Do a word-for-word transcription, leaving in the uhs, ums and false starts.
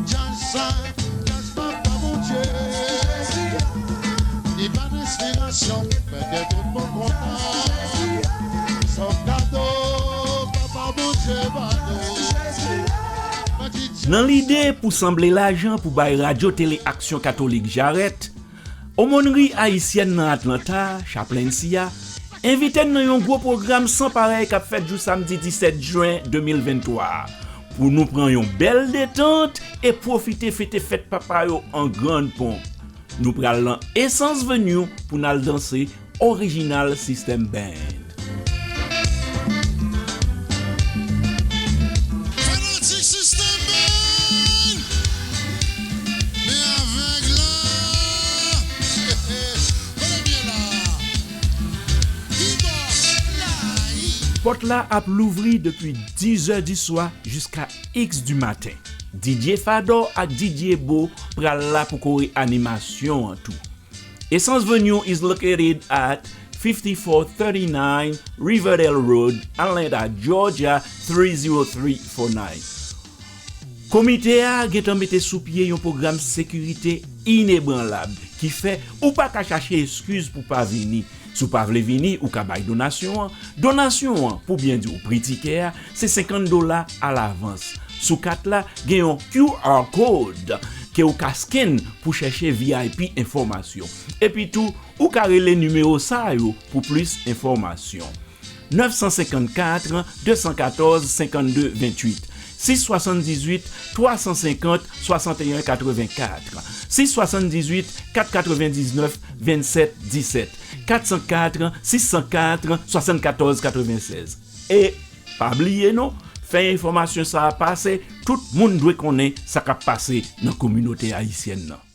Jazz sa, jazz papa Bondye. Li ban enspirasyon, pètèt ou poko kontan. Son kado, papa Bondye ba nou. Nan lide pou sanble lajan pou bay Radyo Tele Aksyon Katolik jarèt, Omònri Ayisyèn nan Atlanta, Chaplaincy a, envite n nan yon gwo pwogram san parèy k ap fèt jou samdi disèt jen de mil venntwa a, pou nou pran yon bèl detant e pwofite fete fèt papa yo an grann ponp. Nou pral nan Essence Venue pou n al danse Original System Band. Fanatik System Band! Men avèg la! Rele byen la! Pòt la ap louvri depi diz è di swa jiska X di maten. D J Fador ak D J Bo pral la pou kore animasyon an tou. Essence Venue is located at fifty-four thirty-nine Riverdale Road, Atlanta, Georgia three zero three four nine. Komite a gentan mete sou pye yon pwogram sekirite inebranlab ki fè ou pa ka chache eskiz pou pa vini. Si w pa vle vini, ou ka bay donasyon an. Donasyon an, pou byen di w, pri tikè a, se senkant dola alavans. Sou kat la, gen yon Q R code ke w ka scan pou chèche V I P enfòmasyon. Epi tou, ou ka rele nimewo sa yo pou plis enfòmasyon. Nèf san senkannkat, de san katòz, senkannde venntuit, sis swasanndizuit, twa san senkant, swasanteyen katrevenkat, sis swasanndizuit, kat katrevendiznèf, vennsèt disèt, kat san kat, sis san kat, swasannkatòz katrevensèz. E pa bliye non, fè enfòmasyon sa a pase, tout moun dwe konnen sa k ap pase nan kominote ayisyèn nan.